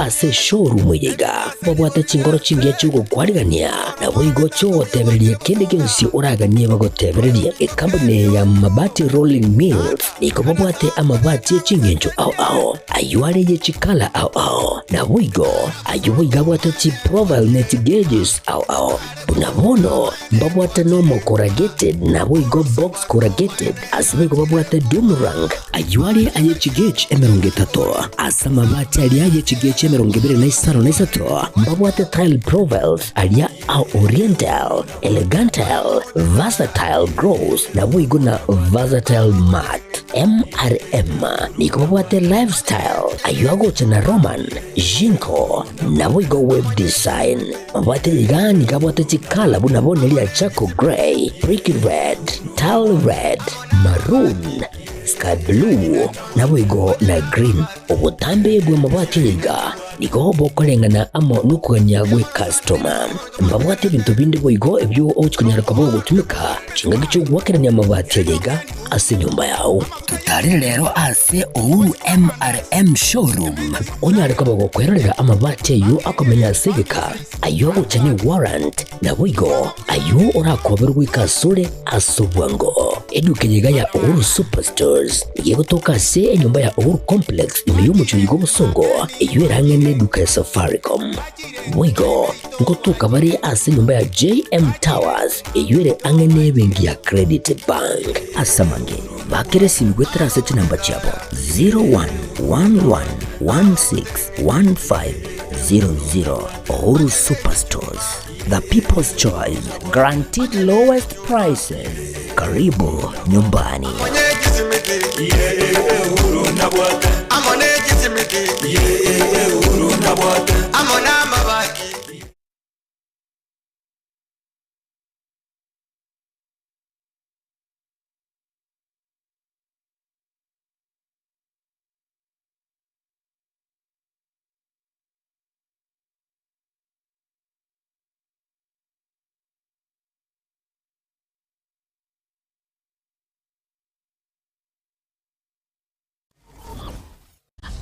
ase eshowroom eye iga. Babwate chingoro chingiya chi'ogokwarigania, naboigo chi'ogotebereria kende gionsi oraganie bagotebererie. Ekampuni eye ya Mabati Rolling Mills nigo babwate amabati e ching'encho ao ao, ayio are ye chikala ao ao, naboigo ayio boigo abwate chiprofile ne chigeges ao ao. Buna bono mbabwate normal corrugated naboigo box corrugated, ase boigo babwate doom rank, ayio are aye chigauge 30, ase amabati aria aye chigauge 23 mbabwate tile profiles aria a oriental, elegantile, versatile gloss naboigo na versatile matte. MRM nigo babwate lifestyle, ayio agocha na Roman, Jinko, naboigo web design. Mabwate iga nigo abwate chikala buna bono eria charcoal grey, brick red, tile red, maroon, sky blue, naboigo na green. Obotambe bw'amabati aya iga nigo bokoreng'ana amo nokogania gw'ekastoma. Mbabwate ebinto binde boigo ebio ogochi konyara koba ogotumeka chingaki chi'ogoakerania amabati aya iga ase enyomba yao. Totarere rero ase Uhuru MRM Showroom onyare koba gokwerorera amabati ayio akomenya ase egeka, ayio agocha ne warrant, naboigo ayio orakoberwe goika asore ase obwango. Eduka eye iga ya Uhuru Superstores nigo egotoka ase enyomba ya Uhuru Complex ime y'omochie oiga obosongo, eyio ere ang'e neduka ya Safaricom. Boigo ngotoka bare ase enyomba ya JM Towers eyio ere ang'e nebenki ya Credit Bank. Ase amange, bakera esimi goetera ase chinamba chiabo 0111161500. Uhuru Superstores, the people's choice, guaranteed lowest prices. Karibu nyumbani.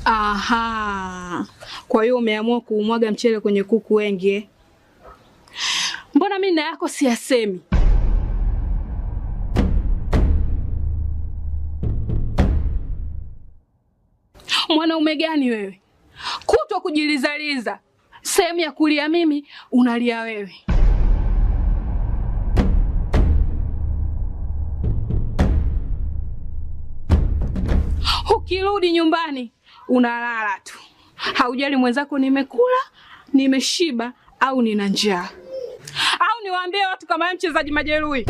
Aha. Kwa hiyo umeamua kuumwaga mchele kwenye kuku wengi eh? Mbona mimi na yako siyasemi? Mwanaume gani wewe? Kutwa kujilizaliza, sehemu ya kulia mimi unalia wewe. Ukirudi nyumbani unalala tu, haujali mwenzako nimekula, nimeshiba au nina njaa. Au niwaambie watu kama wewe mchezaji majeruhi,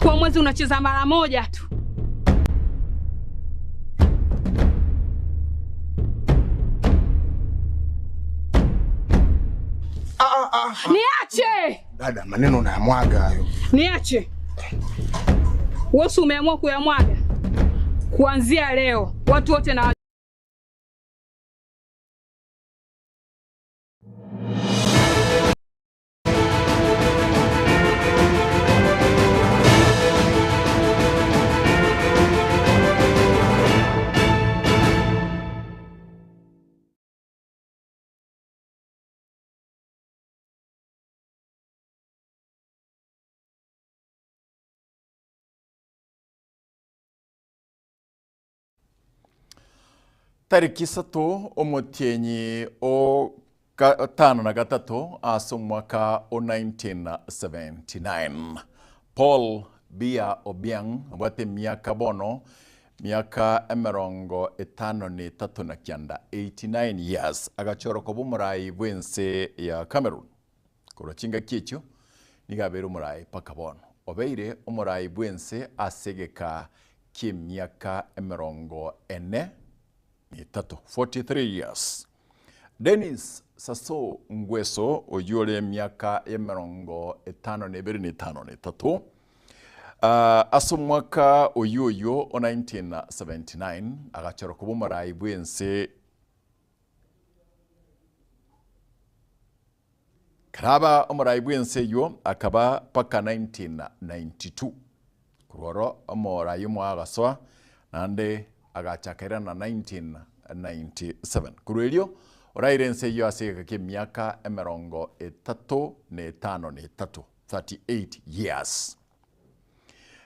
kwa mwezi unacheza mara moja tu. Niache, Dada, maneno unayamwaga hayo. niache. Wewe si umeamua kuyamwaga? Kuanzia leo watu wote na Tariki isato omotienyi o gatano na gatato ase omwaka o 1979 Paul Biya Obiang obwate emiaka bono miaka emerongo etano na etato na kianda, 89 years, agachorwa koba omorai bw'ense ya Cameroon. Korwa chingaki echio nigo abeire omorai mpaka bono. Obeire omorai bw'ense ase egeka ki'emiaka emerongo ene na etato, 43 years. Denis Sassou Nguesso oyio ore emiaka y'emerongo etano na ebere na etano na etato, ase omwaka oyio oyio o 1979 agachorwa koba omorai bw'ense. Karaba omorai bw'ense eyio akaba mpaka 1992. Korwa oro omorai omoao agasoa, naende agacha akairana 1997. Korwa erio Oraire ense eyio ase egeka ki'emiaka emerongo etato na etano na etato, 38 years.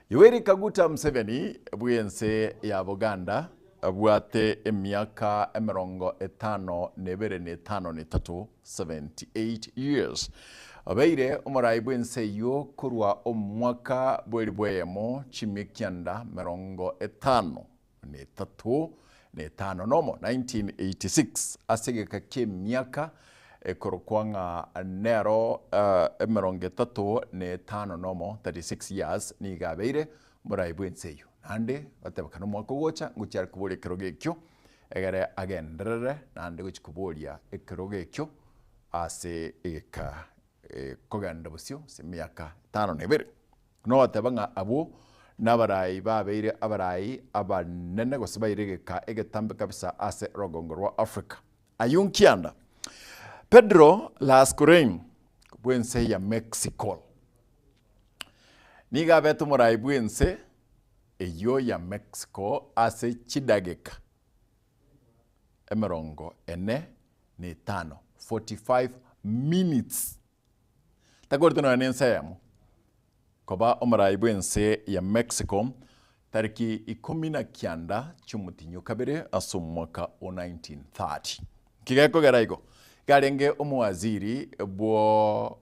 Yoweri Kaguta Museveni bw'ense ya Buganda abwate emiaka emerongo etano na ebere na etano na etato, 78 years. Obeire omorai bw'ense eyio korwa omwaka bw'elifu eyemo chimia kianda merongo etano na etato na etano nomo, 1986, ase egeka ki'emiaka ekorokwa ng'a nero emerongo etato na etano nomo, 36 years, nigo abeire omorai bw'ense eyio. Naende gotebekana omwaka ogocha ngochia are koboria ekerogo ekio, egere agenderere naende gochia koboria ekerogo ekio ase egeka kogenda bosio ase emiaka etano na ebere. Nogoteba ng'a abwo nabarai babeire abarai abanene gose baire egeka egetambe kabisa ase rogongo rwa Africa. Ayio nkianda. Pedro Lascurain bw'ense ya Mexico nigo abete omorai bw'ense eyio ya Mexico ase chidageka emerongo ene na etano, 45 minutes. Takorete nonya nense eyemo koba omorai bw'ense ya Mexico tariki ikomi na kianda chi'omotinyi o kabere ase omwaka o 1930. Nki gekogera igo? Iga arenge omowaziri bwo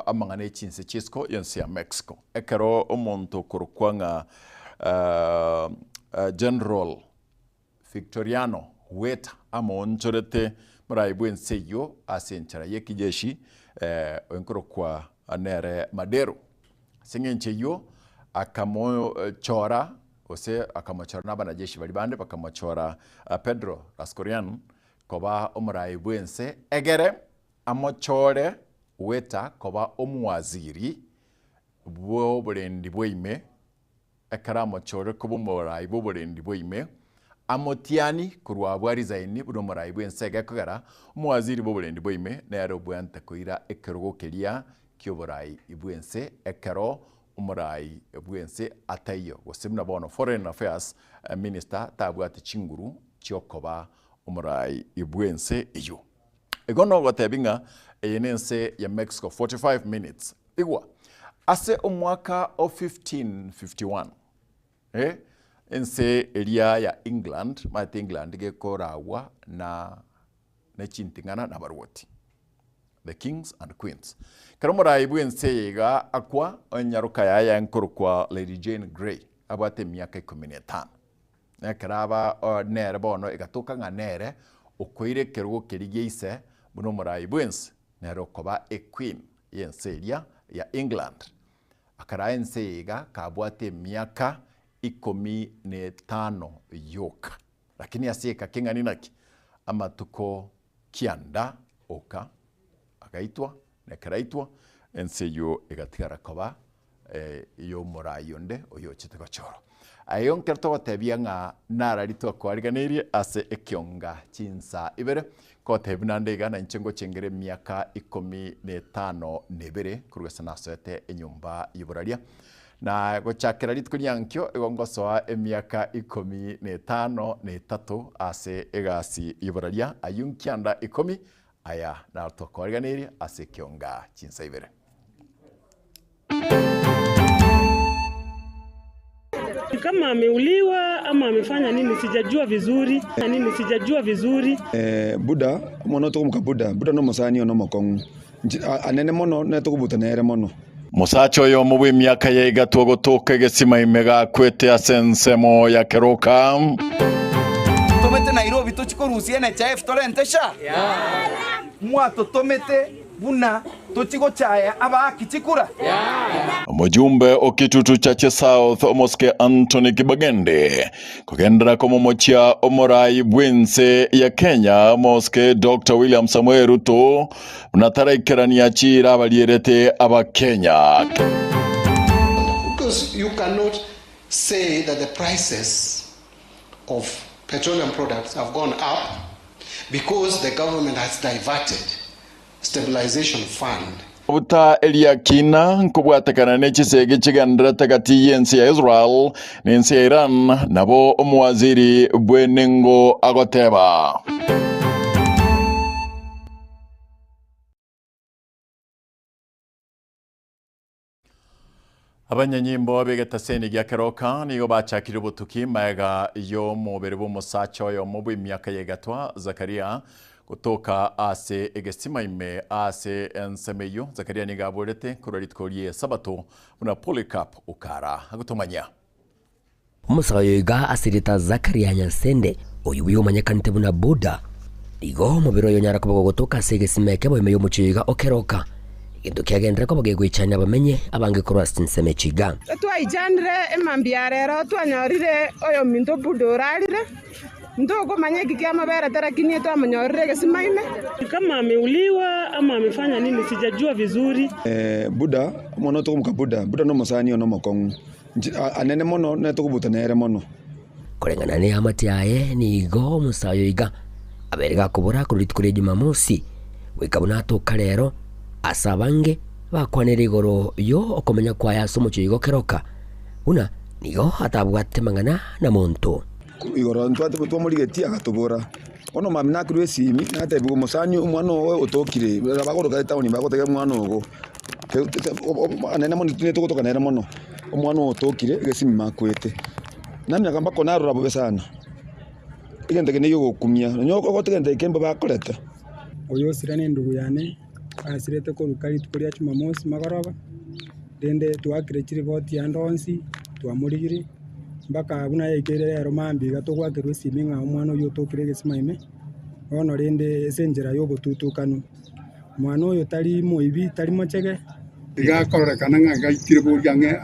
amang'ana e chinse chi'isiko y'ense ya Mexico. Ekero omonto okorokwa ng'a General Victoriano Huerta amoonchorete morai bw'ense eyio ase enchera y'ekijeshi oinkorokwa nere Madero. Ase engencho eyio akamochora gose akamochora na abanajeshi baria bande bakamochora Pedro Lascorian koba omorai bw'ense egere amochore Huerta koba omowaziri bw'oborendi bwa ime Ekero amochorire koba omoraai bw'oborendi bwa ime, amotiani korwa abwo arisaini buna omoraai bw'ense egekogera omowaziri bw'oborendi bwa ime nere obweante koira ekerogo keria ki'oboraai bw'ense ekero omoraai bw'ense ataiyo gose buna bono foreign affairs minister tabwati chinguru chiokoba omoraai bw'ense eyio. Igo nogotebi ng'a eye nense ya Mexico 45 minutes. Igwa, ase omwaka o 1551, eh, ense eria ya England, omanyete England gekoragwa na ne chinting'ana na abarwoti, the kings and queens. Ekero omorai bw'ense eye iga akwa, enyaroka yaye yaenkorokwa Lady Jane Grey, abwate emiaka ikomi na etano. Na ekero aba nere bono egatoka ng'a nere okoira ekerogo keria gia ise buna omorai bw'ense, nere okoba equeen y'ense eria ya England. Akaraa ense eye iga kabwate emiaka ikomi na etano yoka. Lakini ase eka keng'ani naki? Amatuko kianda oka agaitwa, na ekero aitwa, ense eyio egatigara koba y'omorai onde oyochete gochorwa. Ayio nkero togotebia ng'a narari twakoariganeirie ase ekionga chinsa ibere, nkogotebia naende iga nainche ngochengere emiaka ikomi na etano na ebere korwa ase nasoete enyomba y'oboraria. Na gochakera rituko riankio igo ngosoa emiaka ikomi na etano na etato ase egasi y'oboraria, ayio nkianda ikomi, aya naro twakoariganeirie ase ekionga chinsa ibere. Kama ameuliwa ama amefanya nini sijajua vizuri, nini sijajua vizuri. Buda, omwana otogomoka Buda, Buda nomosani one omokong'u, inche anene mono nere tokobuta nere mono. Mosacha oyomo bw'emiaka ya igatwa ogotoka egesima ime gakwete ase ensemo ya keroka. Tomete Nairobi tochi korusia NHIF torente SHA? Mwatotomete Buna tochi gochaya abaaki chikura. Omojumbe o Kitutu Chache South omosike Anthony Kibagende kogenderera komomochia omorai bw'ense ya Kenya omosike Doctor William Samoei Ruto buna taraikerania chiira abarierete abakenya. Because you cannot say that the prices of petroleum products have gone up because the government has diverted stabilization fund. Obuta Eliakina nkobwatekana ne chisegi chigenderete gati y'ense ya Israel na ense ya Iran, nabo omowaziri bw'enengo agoteba. Abanyanyimbo b'egetaseni gia Keroka nigo bachakire obotuki magega y'omobere bw'omosacha oyomo bw'emiaka y'egatwa, Zakaria, gotoka ase egesima ime ase ensemo eyio. Zakaria nigo aborete korwa rituko ri'Esabato buna Polycarp Okara agotomanyia. Omosacha oyo iga asirete Zakaria Nyansende, oyio buya omanyekanete buna Buda. Igo omobere oyo onyara koba gogotoka ase egesima ekebo ime y'omochie oyo iga okeroka, egento kiagenderera koba gegoichania abamenyi abange korwa ase chinsemo echi iga. Twaichanire emambia ya rero twanyorire oyominto Buda orarire, ntokomanya eki kiamoberete lakini twamonyorire egesima ime. Kama ameuliwa ama amefanya nini sijajua vizuri. Buda, omwana otokomoka Buda, Buda nomosani one omokong'u. Inche anene mono netokobuta nere mono. Koreng'ana neamate yaye nigo omosae oyo iga abeire gakobora korwa rituko ria Jumamosi goika buna atoka rero, ase abange bakwanire igoro yo okomenya kwaye ase omochie oyo gokeroka buna nigo atabwate mang'ana na monto. Igoro ntwate twamorigetie agatobora, bono mambia nakorwa esimi natebiwa omosani omwana ogo otokire, bagoroka etaoni bagotebia omwana ogo. Anene mono tinde togotoka nere mono, omwana oyo otokire egesimi akwete. Namiaka mpaka narora bobe sana, egento eke nigo ogokumia, nonya ogote egento eke mbobe akorete. Oyo osira nendugu yane, asirete koruka rituko ria Jumamosi magoroba, rende twaakire chiripoti ande onsi, twamorigirie, mpaka buna yaikeire rero mambia iga togwakerwa esimi ng'a omwana oyio otokire egesima ime, bono rende ase enchera ya obotutukanu. Omwana oyo tari moibi, tari mochege. Iga akororekana ng'a gaitire boria ang'e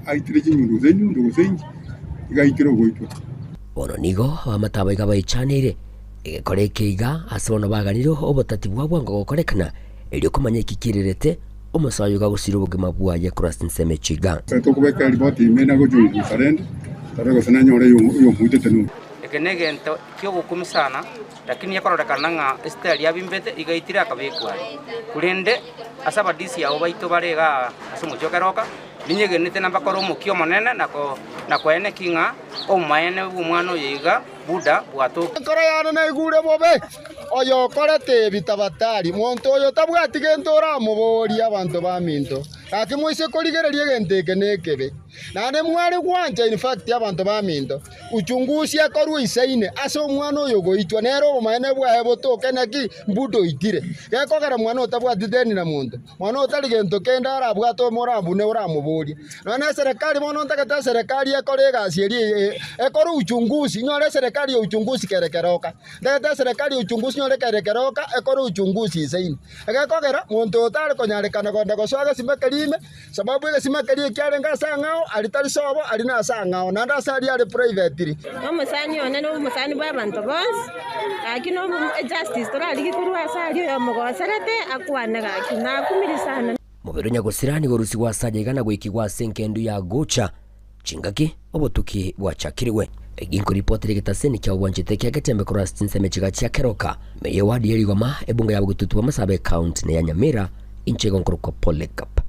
aitire chinyundo gose enyundo gose inche, iga aitire ogoitwa. Bono nigo abamate aba iga baichaneire egekora eke iga ase bono baganire obotati bwa bwango gokorekana, erio komanya eki kiererete omosae oyo iga agosiria obogima bwaye korwa ase ensemo echio iga. Tokobeka eripoti ime na gochungusa rende, torore gose nanyore oyomoitete noyo. Eke negento ki'ogokumia sana. Lakini ekororekana ng'a Esiteri abimbete iga aitire akabekwa are. Korende ase abadisi abo baito bare igaa ase omochie o keroka, ninyegenete nabakore omokia omonene na koeneki ng'a obomaene bw'omwana oyo iga Buda bwatokire. Enkoro yane naigure bobe, oyokorete ebi tabatari, monto oyo tabwati gento oramoborie abanto baminto. Gaki moise korigereria egento eke nekebe, naende mware gwancha in fact abanto baminto. Uchungusi akorwe isaine ase omwana oyo ogoitwa, nere obomaene bwaye botoke naki mbuda oitire. Gekogera mwana otabwati deni na monto, mwana otari gento kende arabwate omorabune oramoborie. Nonya na eserekari bono ntagete eserekari ekore egasi eria ekore uchungusi, inyore eserekari ya uchungusi kere keroka. Ntagete eserekari ya uchungusi inyore kere keroka ekore uchungusi isaine. Egekogera monto oyo tare konyarekana kogenda gosoa egesima keria ime, Sababu egesima keria ekiarenge ase ang'ao, aria tari sobo, aria nase ang'ao, naende ase aria are privately. Omosani one nomosani bw'abanto bonsi, gaki nobo ejustice torarigie korwa ase aria oyomogoserete akwane gaki, nakumiri sana. Mobere o nyagosira nigo orusigwe ase aye iga na goikigwa ase engendu ya gocha chingaki obotuki bwachakirigwe. Egi nkoripotera egetaseni kia obwanchete kia Getembe korwa ase chinsemo echiga chia Keroka, ime y'ewadi ya Rigoma, ebunge ya Bogetutu bw'Amasabo ecounty na ya Nyamira, inche igo nkorokwa Polycarp.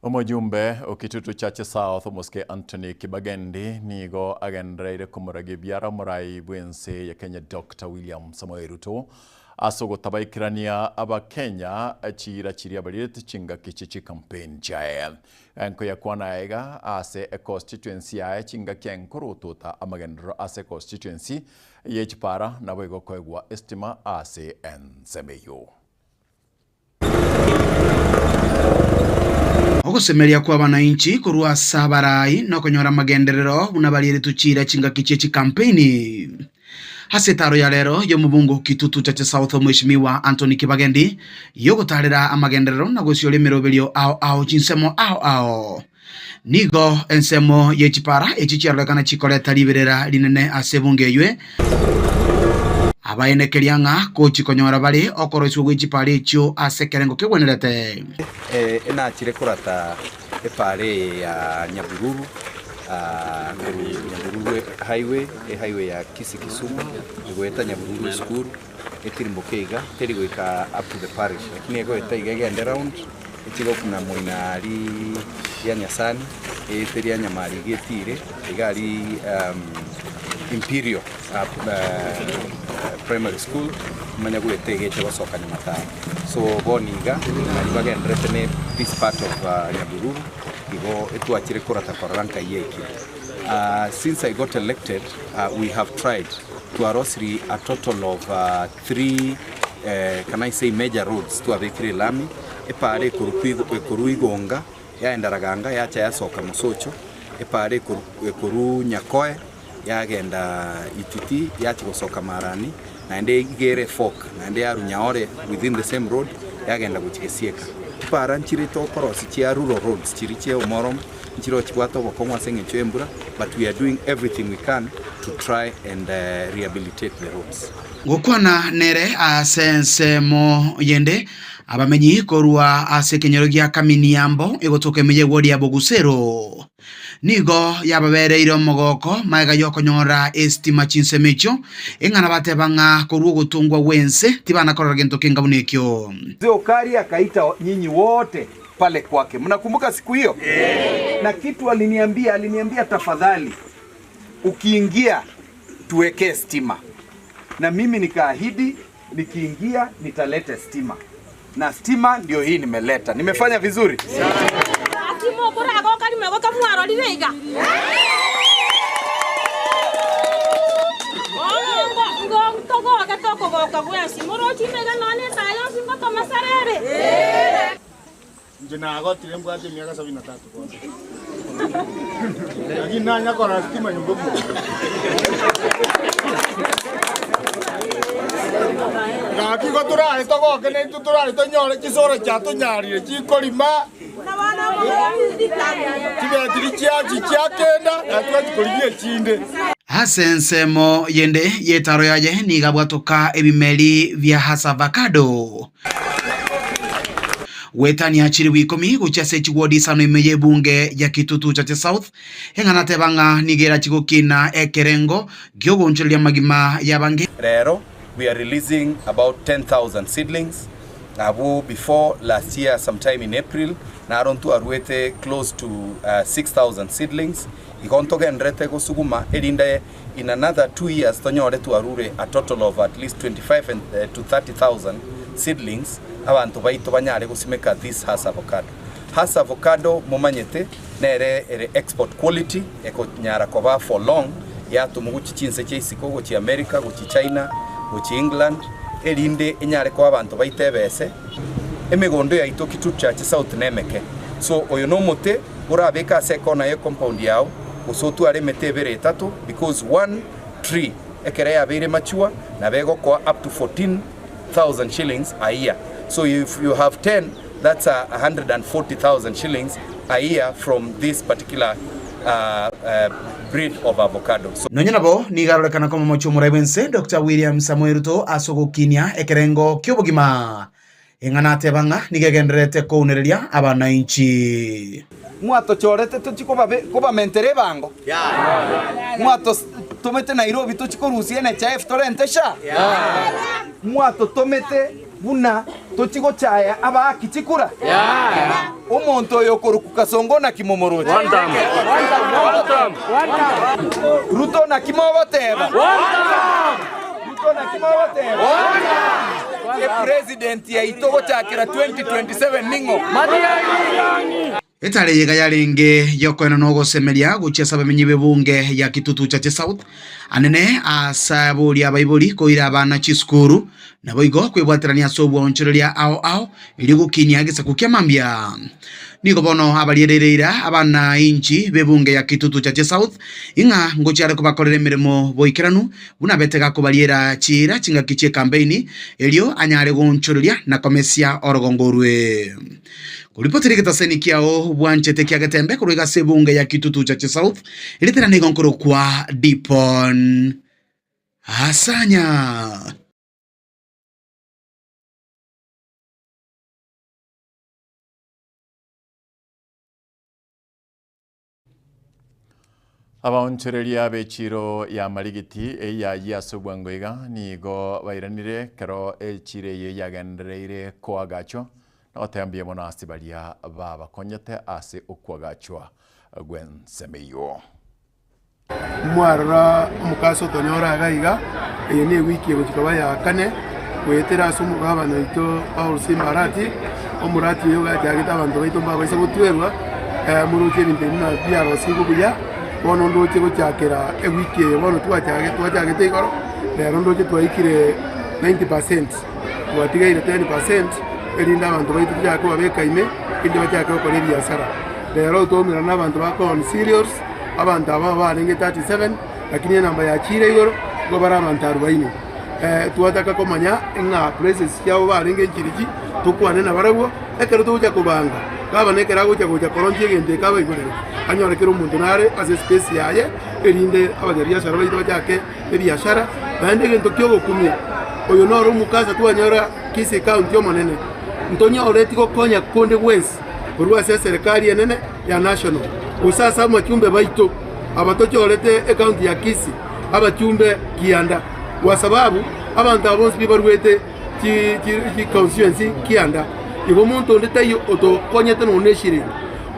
Omojumbe o Kitutu Chache South Omosike Anthony Kibagendi nigo agendereire komoragia ebiara omorai bw'ense ya Kenya Doctor William Samoei Ruto ase ogotabaikerania abakenya chiira chiria barirete chingaki chie chicampaign chiaye. Nkoyakwana aiga ase econstituency yaye chingaki enkorotota amagenderero ase econstituency ye chipara naboigo koegwa estima ase ensemo eyio. Ogosemeria kw'abanainchi korwa ase abarai nokonyora amagenderero buna barieretwe chiira chingaki chie chikampeini. Ase etaro ya rero y'omobungo Kitutu Chache South Omweshimiwa Anthony Kibagendi yogotarera amagenderero na gosioria emeroberio ao ao chinsemo ao ao. Nigo ensemo ye chipara echi chiarorekana chikoreta riberera rinene ase ebunge eywe, abaenekeria ng'a gochi konyora bare okoroisigwa gwe chipara echio ase ekerengo kegwenerete. Enachire korata epaara eye ya Nyabururu, korwa Nyabururu highway, ehighway ya Kisii Kisumu, egoeta Nyabururu esukuru, etirimboke iga, teri goika up to the parish, lakini egoeta iga egende round, eche gokuna moina aria ria Nyasani, eete ria Nyamari iga etiire, iga aria Imperial. Primary School omanye goeta egeche gosoka Nyamataro. So bono iga nari bagenderete ne this part of Nyabururu igo etwachire korata korora nkai yaikire. Since I got elected we have tried twarosiri a total of 3 can I say major roads twabekire elami, epara ekorwa Igonga yaenda Raganga yacha yasoka Mosocho, epara ekorwa Nyakoe yagenda Ititi yachia gosoka Marani, naende iga ere efork naende yarwa Nyaore within the same road yagenda gochia Gesieka. Chipara nchire tokorosia chia rural roads chiria chia omoromo nchire chibwate obokong'u ase eng'encho y'embura but we are doing everything we can to try and rehabilitate the roads. Gokwana nere ase ensemo yende, abamenyi korwa ase ekenyoro gia Kaminiambo egotoka ime y'ewodi ya Bogusero, nigo yababereire omogoko magega y'okonyora esitima chinsemo echio, eng'ana bateba ng'a korwa ogotongwa gw'ense tibanakorora gento kenga buna ekio. Mzee Okari akaita nyinyi wote pale kwake. Mnakumbuka siku hiyo? Na kitu aliniambia, aliniambia tafadhali ukiingia tuwekee stima. Na mimi nikaahidi nikiingia nitaleta stima. Na stima ndio hii nimeleta. Nimefanya vizuri? Gaki mokoragoka rimogoka mwarorire iga? Bono ngo ntogoke tokogoka bwensi, moroche imega nonya na esaa yonsi ngotomasara ere? Inche nagotire mbwate emiaka sabini na tatu bono, lakini nanya korora sitima nyomba omonto. Gaki igo torare togoke naintwe torare tonyore chisoro chiatonyarire chikorima, chibetiri chiachi chiakenda, na twachi korigia echinde. Ase ensemo yende y'etaro yaye nigo abwatoka ebimeri bia hasavakado. Goetania chilifu ikomi gochia ase chiwodi isano ime y'ebunge ya Kitutu Chache South, eng'ana ateba ng'a nigo erachie gokina ekerengo gi'ogoonchoreria amagima y'abange. Rero we are releasing about 10,000 seedlings, abwo before last year sometime in April naro ntwaruete close to 6,000 seedlings, igo ntogendererete gosuguma erinde in another 2 years tonyore twarure a total of at least 25 and to 30,000 seedlings abanto baito banyare gosimeka this Hass avocado. Hass avocado momanyete nere ere export quality ekonyara koba for long yatomwa gochia chinse chia isiko gochia America gochia China gochia England erinde enyare koa abanto baito ebese. Emegondo yaito Kitutu Church South nemeke so oyo nomote orabeke ase ekona ye compound yao gose otware emete ebere etato because one tree ekero yabeire mature nabo egokoa up to 14,000 shillings a year so if you have 10 that's a 140,000 shillings a year from this particular breed of avocado. So. Nonya nabo, nigo arorekana komomochia omorai bw'ense Doctor William Samoei Ruto ase ogokinia ekerengo ki'obogima. Eng'ana ateba ng'a nigo egendererete kounereria abanainchi. Mwatochorete tochie kobamentera ebango? Mwatotomete Nairobi tochie korusia NHIF torente SHA? Mwatotomete buna tochie gochaya abaaki chikura? Omonto oyo okorokwa Kasongo naki momoroche? Ruto naki mogoteba? Ruto naki mogoteba? Epresident yaito gochakera 2027 ning'o? Etare eyega yarenge yokoenana ogosemeria gochia ase abamenyi b'ebunge ya Kitutu Chache South, anene ase aboria abaibori koira abana chisukuru, naboigo kwebwaterania ase obwaonchoreria ao ao erio gokinia egesaku kia mambia. Nigo bono abariereire ira abanainchi b'ebunge ya Kitutu Chache South ing'a ngochia are kobakorera emeremo boikeranu buna abete gakobariera chiira chingaki chi'ekampeini erio anyare goonchoreria na komesia orogongo orwe. Koripotera egetaseni kiao bwanchete kia Getembe korwa iga ase ebunge ya Kitutu Chache South, eritera nigo nkorokwa Dipon Asanya. Abaonchoreria b'echiiro ya Marigiti eyayia ase obwango iga nigo bairanire ekero echiiro eye yagendereire koagachwa na goteba mbuya mono ase baria babakonyete ase okoagachwa gw'ensemo eyio. Mwarora omokasi otonyora iga iga, Eye newiki egochia koba ya kane goetera ase omogabana oito Paul Simba Arati, omorati oyo ogachagete abanto baito mbabaisa gotwerwa, moroche ebinto ebi buna biarosigwe buya, bono ndoche gochakera ewiki eye bono twachage twachagete igoro, rero ndoche twaikire 90 percent, twatigaire 10 percent erinde abanto baito tochake kobabeka ime, erinde bachake gokora ebiasara. Rero twaumerana na abanto bakooni cereals, abanto aba barenge 37. Lakini enamba yachiire igoro, nigo bare abanto arubaini. Twataka komanya ng'a places chiabo barenge nchirichi, tokwane nabarabwo, ekero togocha kobanga, gavana ekero agocha gocha koronchia egento eke abaigorere, anyore kera omonto nare ase espace yaye, erinde abanyabiashara baito bachake ebiashara, naende egento kia ogokumia, oyo noro omokasa twanyora Kisii County omonene, ntonyoreti gokonya konde gwensi korwa ase eserekari enene ya national, gose ase amachumbe baito. Aba tochorete ecounty ya Kisii abachumbe kianda kwa sababu abanto aba bonsi bibaruete chi constituency kianda. Igo omonto onde taiyo otokonyete nonya neshiringi.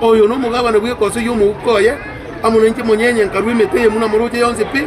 Oyo nomogabana bw'ekoso y'omouko oye amo nainche monyenye nkarua emete eye buna moroche yonsi pi.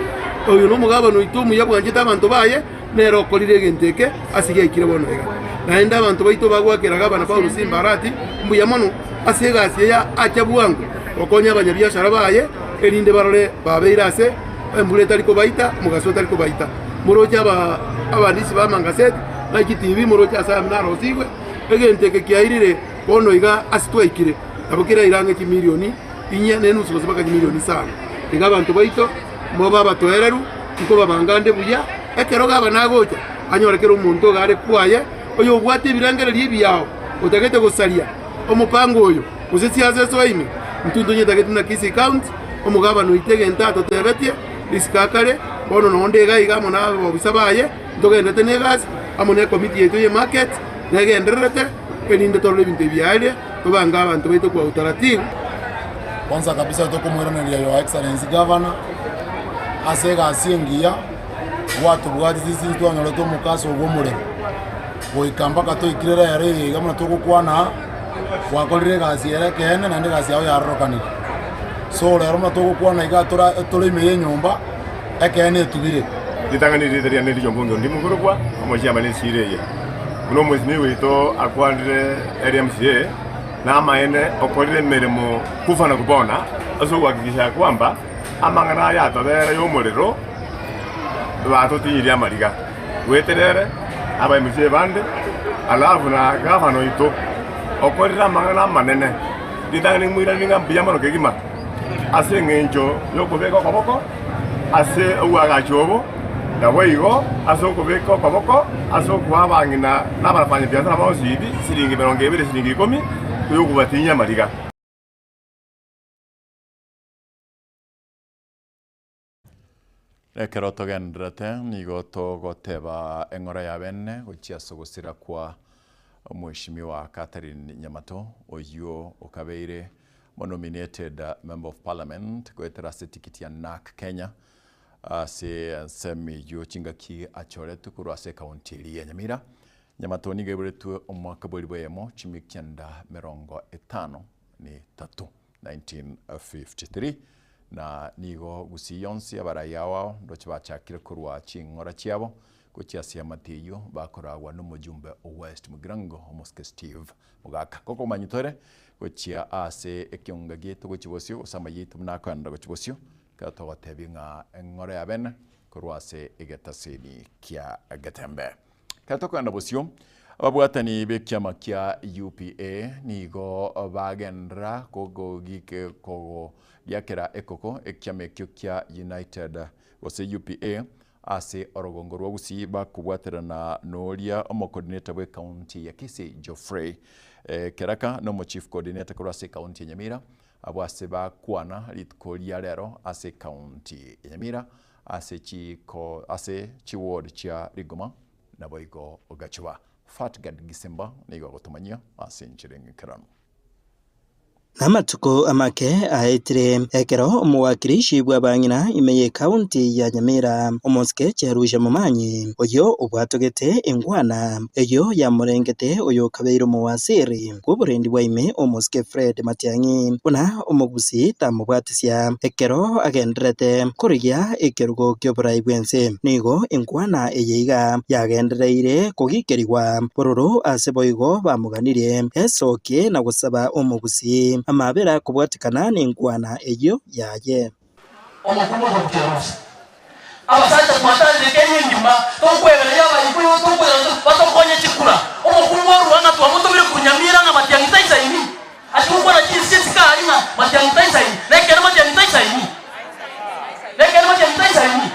Oyo nomogabana oito omuya bwanchete abanto baye nere okorire egento eke ase giaikire bono iga. Naende abanto baito bagwakera gabana Paulo Simba Arati mbuya mono ase egasi eye acha bwango gokonya abanyabiashara baye, erinde barore babeire ase embura etari kobaita, omogaso otari kobaita. Moroche aba abaandichi b'amangaseti na chitibi, moroche ase ayamo narosigwe, egento eke kiairire bono iga ase twaikire, nabo keraire ang'e chimilioni inye na enusu gose mpaka chimilioni isano. Iga abanto baito mobe abatoereru, nkobabanga ande buya, ekero gavana agocha, anyore kera omonto iga are kwaye, oyobwate ebirengererio ebiao, otagete gosaria omopango oyo. Gose siasa esoe ime, intwe ntonyetagete buna Kisii County, omogabana oito egento atotebetie risiko akare, bono nonde iga iga amo na abobisa baye, ntogenderete na egasi amo na ekomiti yaito ye market negendererete, erinde torore ebinto ebi biaeria, tobange abanto baito kwa utaratibu. Kwanza kabisa tokomoiraneria Your Excellency Governor ase egasi engiya gwatobwatete since twanyorete omokasa obo omorero goika mpaka toikire rero eye iga buna togokwana aa. Gwakorire egasi ere ekeene, naende egasi yao yarorokanire. So rero buna togokwana iga tora tore ime y'enyomba, ekeene etubire. Ritang'ani riria riane riria ombunge onde mogorokwa omochiama nesira eye, buna omwesimigwa oito akwanire ere MCA, namaene okorire emeremo kufa na kupona ase ogohakikisha kwamba amang'ana aya atobera y'omorero batotinyirie amariga. Goetera ere, aba MCA bande, alafu na gavana oito okorire amang'ana amanene, ritang'ani nimoiranerie ng'a mbuya mono kegima ase eng'encho y'okobeka okoboko ase oboagachi obo, naboigo ase okobeka okoboko ase okoa abang'ina na abafanyabiasara bonsi ebi siringi emerongo ebere, siringi ikomi, oyokobatinyia amariga. Ekero togendererete nigo togoteba eng'ora ya bene gochia ase ogosira kwa Omweshimiwa Catherine Nyamato oyio okabeire monominated Member of Parliament goetera ase etikiti ya Narc Kenya ase ensemo eyio chingaki achoretwe korwa ase ekaunti eria ya Nyamira. Nyamato nigo aiboretwe omwaka bw'elifu eyemo chimia kianda merongo etano na etato. 1953, na nigo Gusii yonsi abarai ao ao ndoche bachakire korwa ching'ora chiabo gochia ase amate eyio bakoragwa nomojumbe o West Mugirango omosike Steve Mogaka. Gokomanya tore gochia ase ekeunga giaito gochia bosio gose amayia aito buna akoenderera gochia bosio ekero togotebia ng'a eng'ora ya bene korwa ase egetaseni kia Getembe. Ekero tokoenda bosio, ababwatani b'ekiama kia UPA nigo bagenderera kogogiakera ekoko ekiama ekio kia United gose UPA ase orogongo rwa Gusii bakobwaterana noria omocoordinator bw'ecounty ya Kisii Geoffrey Keraka na omochief coordinator korwa ase ecounty ya Nyamira abwo ase bakwana rituko ria rero ase ecounty ya Nyamira Ase chiko ase chiward chia rigoma naboigo gachuba. Fatgard Gisimba nigo agotomanyia ase enchera eng'ekeranu. Namatuko amake aetire ekero omowakilishi bw'abang'ina ime y'ecounty ya Nyamira, omosike Cherusha Momanyi, oyio obwatogete engwana eyio yamorengete oyokabeire omowasiri bw'oborendi bwa ime omosike Fred Matiang'i buna omogusii tamobwatisia ekero agendererete korigia ekerugo ki'oborai bw'ense. Nigo enkwana eye iga yagendereire kogikerigwa bororo ase boigo bamoganirie esokie na gosaba omogusii amabera kobwatekana nenkwana eyio yaye. Omokungu ogorukia Rusi. Abasacha twatanire Kenya engima, tokwebereria abaikuyu, tokoirana batokonye chikura. Omokungu orua ng'a twamotobire korwa Nyamira ng'a Matiang'i taisaini. Ase gokwana chinse chikari ng'a Matiang'i taisaini. Nekeene Matiang'i taisaini? Nekeene Matiang'i taisaini?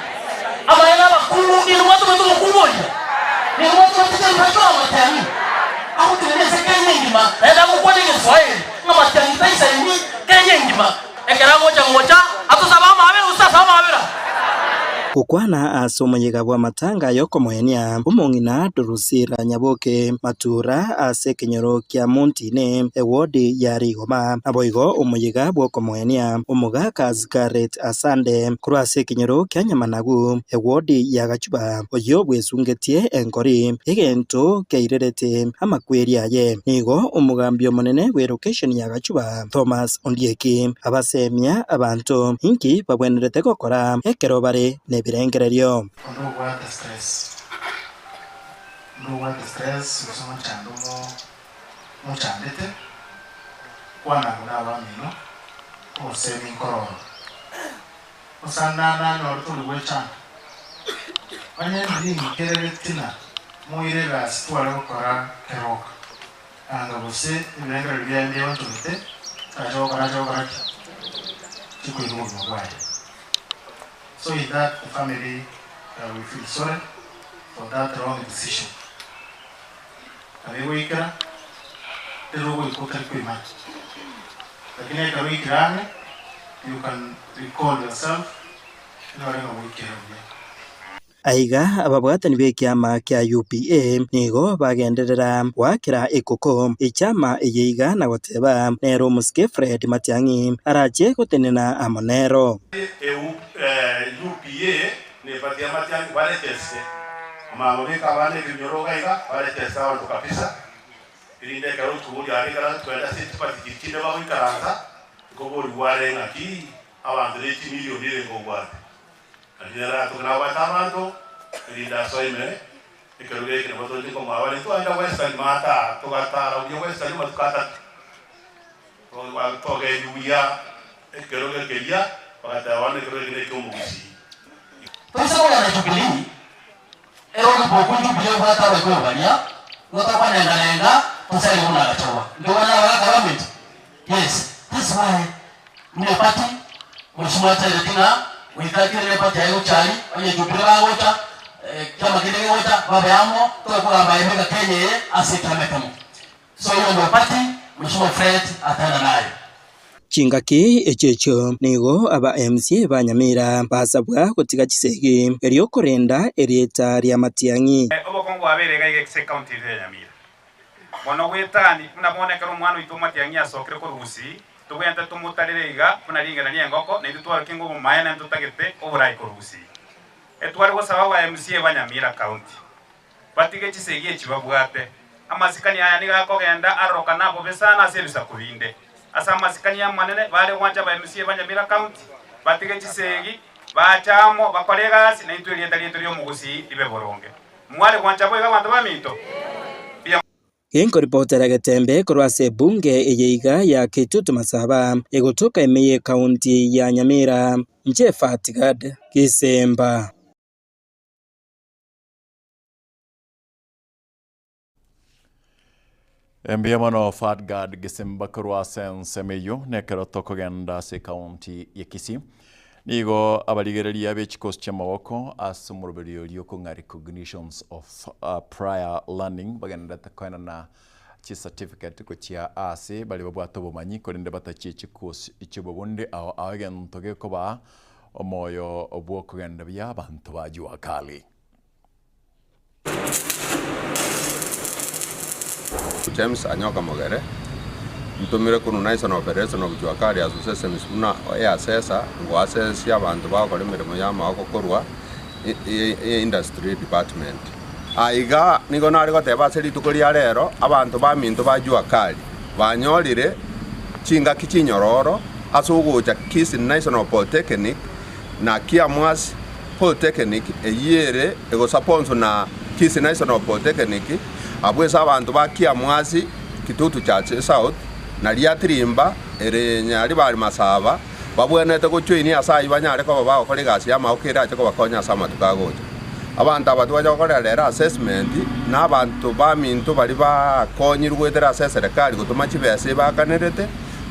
Amaene abakungu ninwe mwatomete omokungu oria? Ninwe mwatomete chirusa chioa Matiang'i? Agotenena ense Kenya engima naende agokwana egeswaeri ng'a Matiang'i taisaini Kenya engima. Ekero agocha gocha, atosabe amaabera gose tasabe amaabera? Gokwana ase omoyega bw'amatanga y'okomoenia omong'ina Drusilla Nyaboke Matura ase ekenyoro kia Montine, ewodi ya Rigoma. Naboigo omoyega bw'okomoenia omogaka Scarlett Asande korwa ase ekenyoro kia Nyamanagu, ewodi ya Gachuba, oyio bwesungetie enkori, egento keirerete amakweri aye. Nigo omogambi omonene bw'elokesheni ya Gachuba, Thomas Ondieki abasemia abanto inki bagwenerete gokora ekero bare nebirengererio. Onde obwate stress, onde obwate stress gose omochando omo omochandete, kwana abwo na abamino, obosemi nkororo. Osanda nanyore tori gwechanda. Onye ndiri ng'ikerere tina moire egasi tware gokora keroka. Anga gose ebirengererio biaye mbiaonchogete, ache gokora ache gokora ki? Chikoira obogima bwaye. So in that the family we feel sorry for that wrong decision. Nabo egoikera, teri ogoika otari koimanya. Lakini ekero oikire ang'e, you can recall yourself, onyore ng'a gwaikera buya. Aiga ababwatani b'ekiama kia UPA nigo bagenderera goakera ekoko echama eye iga na goteba nere omosike Fred Matiang'i arache gotenena amo nero. UPA nebatia Matiang'i barecheste amang'o beka abana ebinyoro iga iga barecheste abanto kabisa erinde ekero otuboria are ekero twende ase chipati chiria chinde bagoikaransa nkoborigwa are ng'aki abanto ne chimilioni ere nkobwate. Naki nere atoke nabwate abanto, erinde asoe ime ekerogo eke nabo toche nkomoa bare. Twagenda Western maata, togatara buya Western amatuko atato, togendia buya ekerogo ekeria, bagateba bono ekerogo eke neki'omogusii. Toise kogenda Jubilee, ere oboku Jubilee obwate abaikoro baria, nigo tokwanenga-nenga tosarie buna agachorwa. Intwe bono nabagaka baminto? Yes, that's why buna eparty mheshimiwa atereti ng'a goika akire ne party yaye gocha aria, onye Jubilee bagocha, kiama kende kegocha, babe amo, tobe kogamba emeka Kenya eye ase ekiama ekemo. So eyo ndio party mheshimiwa Fred atenda nayo. Chingaki echio echio nigo aba MCA ba Nyamira basabwa gotiga chisegi erio korenda erieta ria Matiang'i. Obokongu bwabeire iga iga ase ecounty eye ya Nyamira. Bono gwetani, buna bono ekero omwana oito omatiang'i asokire korwa gusii, tobwenerete tomotarere iga buna ring'ana ri'engoko, na intwe twarokia ng'a obomaene ntotagete oborai korwa gusii. Etware gosaba aba MCA ba Nyamira County batige chisegi echi babwate. Amasikani aya nigo akogenda arorokana bobe sana ase ebisaku binde. Ase amasikani amanene bare gwancha aba MCA ba Nyamira County batige chisegi, bache amo, bakore egasi, na intwe erieta riaito ri'omogusii ribe boronge. Mware gwancha boigo abanto baminto? Mbuya. Genkoripotera Getembe korwa ase ebunge eye iga ya Kitutu Masaba egotoka ime y'ekaunti ya Nyamira, inche Fatgad Gisemba. Mbuya mono Fatgad Gisimba korwa ase ensemo eyio nekero tokogenda ase ekaunti ya Kisii. Nigo abarigereria be chikosi chi'amaboko ase omoroberio oria okong'a Recognitions of Prior Learning bagendererete koenana chicertificate gochia ase baria babwate obomanyi korende batachie chikosi chi'obobunde ao ao egento gekobaa omoyo bw'okogenda buya abanto ba Jua Kali. James Anyoka Mogere, Ntomire korwa National Federation of Jua Kali Associations buna easesa ngoasesia abanto bagokora emeremo y'amagoko korwa Industry Department. Aiga nigo nare goteba ase rituko ria rero abanto baminto ba Jua Kali banyorire chingaki chinyororo ase ogocha Kisii National Polytechnic na Kiamwasi Polytechnic eyio ere egosaponswa na Kisii National Polytechnic, abwo ase abanto ba Kiamwasi, Kitutu Church South, na Riatirimba ere Nyaribari Masaba, babwenerete gochoinia ase ayio banyare koba bagokora egasi y'amagoko erache kobakonya ase amatuko agocha. Abanto aba twacha gokorera rero assessment na abanto baminto baria bakonyirwe goetera ase eserekari gotoma chibesa ebakanerete,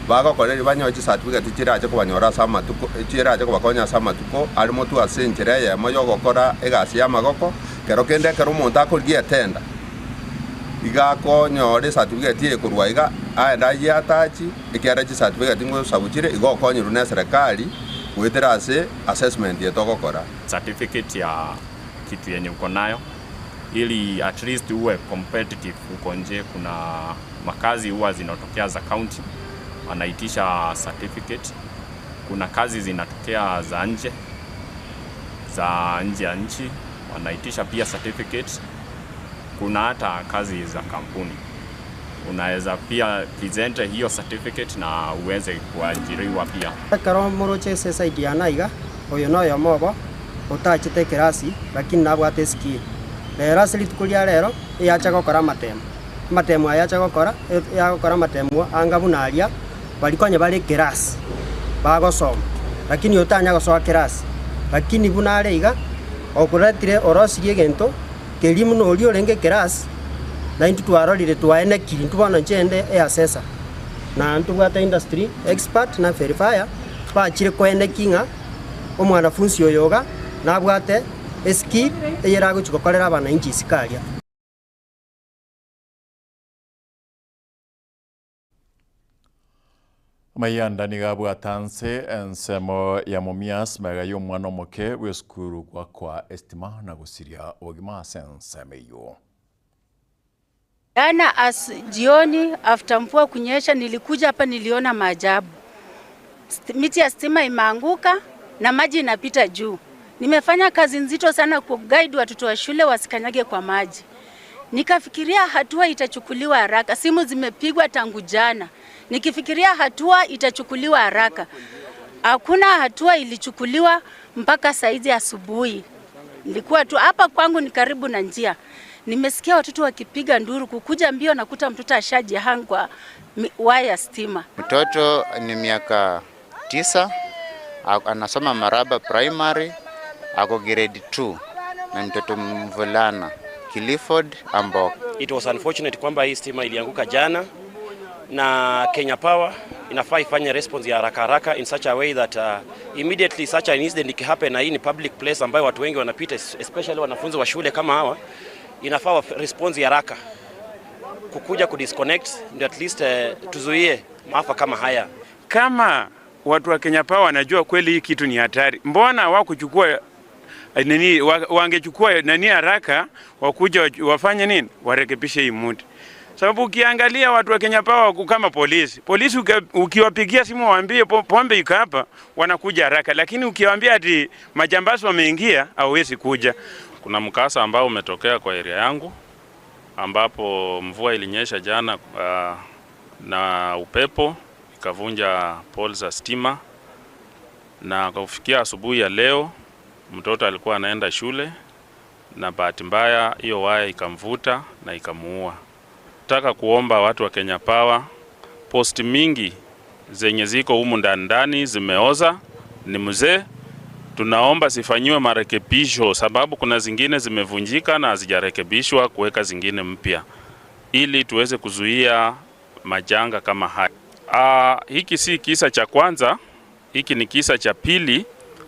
Bagokoreria banyore chisatifigeti chirache kobanyora ase amatuko, chirache kobakonya ase amatuko are motwe ase enchera eyemo y'ogokora egasi y'amagoko. Kero kende ekero omonto akorigia etenda, iga akonyora esatifigeti eye korwa iga, aende ayiatachi, ekiagera chisatifigeti ngosabu chire, igo okonyerwa na eserekari goetera ase assessment eye togokora. Certificate ya kitu yenye uko nayo ili at least uwe competitive huko nje kuna makazi huwa zinatokea za county wanaitisha certificate. Kuna kazi zinatokea za nje za nje ya nchi wanaitisha pia certificate. Kuna hata kazi za kampuni unaweza pia present hiyo certificate na uweze kuajiriwa pia. Ekero moroche ase esaidi yane aiga, oyo noyomo obo otachete ekerasi lakini nabwate eskill. Rero ase rituko ria rero, eyacha gokora amatemo. Amatemo aya acha gokora, yagokora amatemo anga buna aria, baria konya bare ekerasi, bagosoma, lakini otanya gosoa kerasi. Lakini buna are iga, okoretire orosirie egento, keria buna oria orenge ekerasi, na intwe twarorire twaenekiri intwe bono inche inde eassessor, na ntobwate industry expert na verifier, bachire koenekia ng'a omwanafunsi oyo iga, nabwate eskill eyeragochi gokorera abanainchi isiko aria. Amayanda nigo abwate nse ensemo ya Mumias magega y'omwana omoke bw'esukuru goakwa esitima na gosiria obogima ase ensemo eyio. Jana as jioni after mvua kunyesha nilikuja hapa niliona maajabu. Miti ya stima imeanguka na maji inapita juu. Nimefanya kazi nzito sana kuguide watoto wa shule wasikanyage kwa maji. Nikafikiria hatua itachukuliwa haraka. Simu zimepigwa tangu jana. Nikifikiria hatua itachukuliwa haraka. Hakuna hatua ilichukuliwa mpaka saizi asubuhi. Nilikuwa tu hapa kwangu ni karibu na njia. Nimesikia watoto wakipiga nduru, kukuja mbio nakuta mtoto ashajihang kwa waya stima. Mtoto ni miaka 9, anasoma Maraba Primary, ako grade 2 na mtoto mvulana Clifford Ambok. It was unfortunate kwamba hii stima ilianguka jana na Kenya Power inafaa ifanye response ya haraka haraka in such a way that immediately such an incident ikihappen, na hii ni public place ambayo watu wengi wanapita, especially wanafunzi wa shule kama hawa, inafaa response ya haraka kukuja kudisconnect ndio at least tuzuie maafa kama haya. Kama watu wa Kenya Power wanajua kweli hii kitu ni hatari, mbona hawakuchukua nini, wangechukua nani haraka wakuja wafanye nini, warekebishe hii muti. Sababu ukiangalia watu wa Kenya Power wako kama polisi. Polisi ukiwapigia simu waambie pombe iko hapa, wanakuja haraka, lakini ukiwaambia ati majambazi wameingia, hawawezi kuja. Kuna mkasa ambao umetokea kwa area yangu ambapo mvua ilinyesha jana na upepo ikavunja pole za stima, na kufikia asubuhi ya leo mtoto alikuwa anaenda shule na bahati mbaya hiyo waya ikamvuta na ikamuua. Nataka kuomba watu wa Kenya Power, post mingi zenye ziko humu ndani ndani zimeoza, ni mzee, tunaomba zifanyiwe marekebisho, sababu kuna zingine zimevunjika na hazijarekebishwa, kuweka zingine mpya ili tuweze kuzuia majanga kama haya. Hiki si kisa cha kwanza, hiki ni kisa cha pili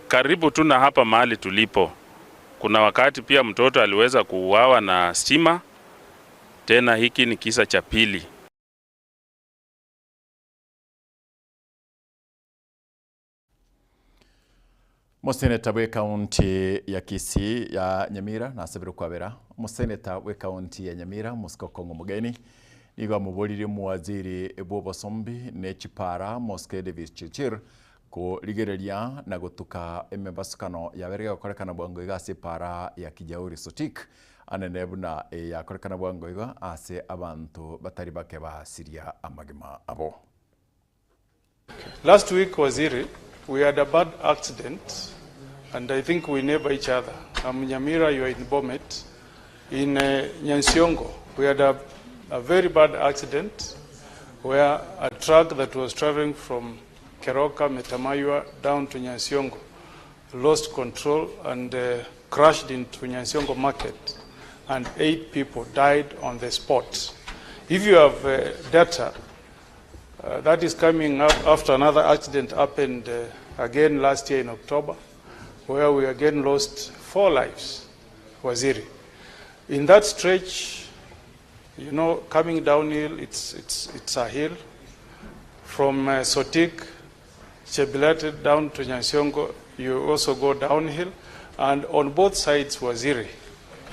karibu tu na hapa mahali tulipo. Kuna wakati pia mtoto aliweza kuuawa na stima, tena hiki ni kisa cha pili. Moseneta bwe county ya Kisii ya Nyamira nasabire kwabera. Moseneta bwe county ya Nyamira Mosiko Kongo Mugeni Nigo amoboririe omowaziri bw'obosombi ne chipara Mosque Davis Chirchir korigereria na gotuka emebasukano yabeire gegokorekana bwango iga ase epara ya Kijauri Sotik anene buna eyakorekana bwango iga ase abanto batari bake basiria amagima abo. Last week Waziri, we had a bad accident and I think we neighbor each other. I'm Nyamira, you are in Bomet. In uh, Nyansiongo, we had a, a very bad accident where a truck that was traveling from Keroka, Metamayua down to Nyansiongo lost control and uh, crashed into Nyansiongo market and eight people died on the spot. If you have uh, data, uh, that is coming up after another accident happened uh, again last year in October, where we again lost four lives, Waziri. In that stretch, you know, coming downhill, it's, it's, it's a hill. From uh, Sotik, Chebilate down to Nyansiongo, you also go downhill. And on both sides, Waziri,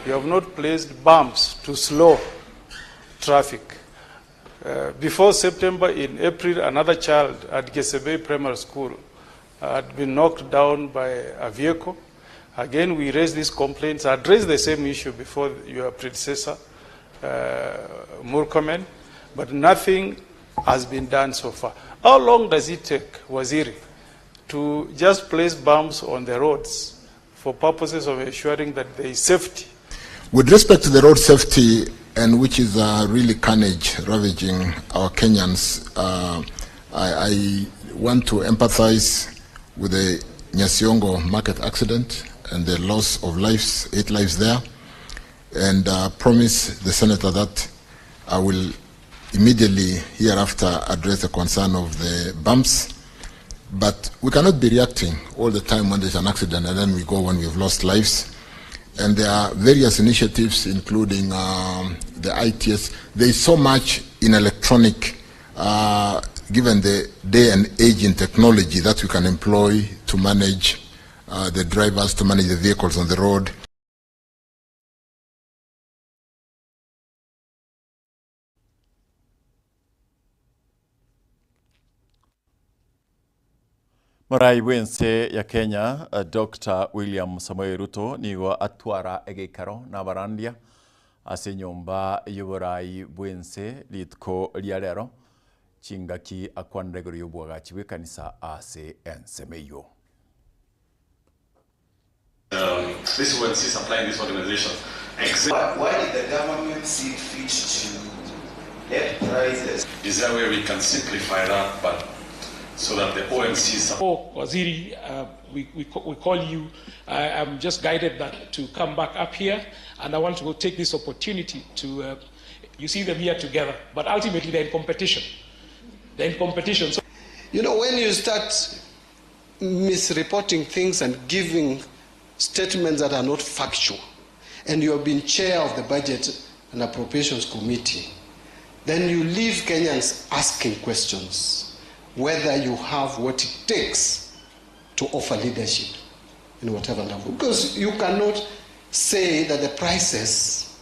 you have not placed bumps to slow traffic. Uh, before September, in April, another child at Gesebe Primary School had been knocked down by a vehicle. Again, we raised these complaints, addressed the same issue before your predecessor, uh, Murkomen, but nothing has been done so far. How long does it take, Waziri, to just place bumps on the roads for purposes of ensuring that there is safety? With respect to the road safety, and which is uh, really carnage ravaging our Kenyans, uh, I, I want to empathize with the Nyasiongo market accident and the loss of lives, eight lives there, and uh, promise the senator that I will immediately hereafter address the concern of the bumps. But we cannot be reacting all the time when there's an accident and then we go when we've lost lives. And there are various initiatives, including um, the ITS. There is so much in electronic, uh, given the day and age in technology, that we can employ to manage uh, the drivers, to manage the vehicles on the road. Morai bwense ya Kenya eh, Dr. William Samoei Ruto nigo atwara egeikaro na abarandia ase enyomba y'oborai bwense rituko ria rero chingaki akwanire igoro y'obwagachi bwa ekanisa ase ensemo eywo. Um, this OMC supplying these organizations. Exist. Why, why did the government see it fit to let prices? Is there a way we can simplify that, but so that the OMC Oh, Waziri, uh, we, we, we call you. I am just guided that to come back up here, and I want to go take this opportunity to, uh, you see them here together, but ultimately they're in competition. They're in competition. So You know, when you start misreporting things and giving statements that are not factual, and you have been chair of the Budget and Appropriations Committee, then you leave Kenyans asking questions whether you have what it takes to offer leadership in whatever level. Because you cannot say that the prices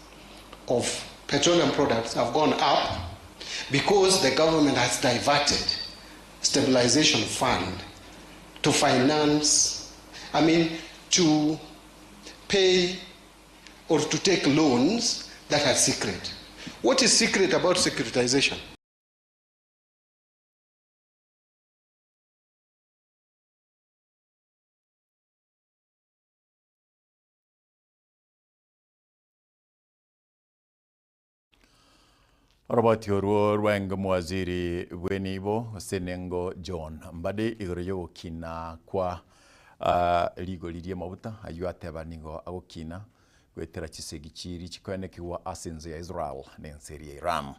of petroleum products have gone up because the government has diverted stabilization fund to finance, I mean, to pay or to take loans that are secret. What is secret about securitization? Robert Orwo rwenge mwaziri bwenibo Senengo John Mbadi igoro yogokina kwa uh, rigori ria maguta aywo ateba nigo agokina gwetera chisegi chiri chikoenekiwa ase ense ya Israel na ense ya Iran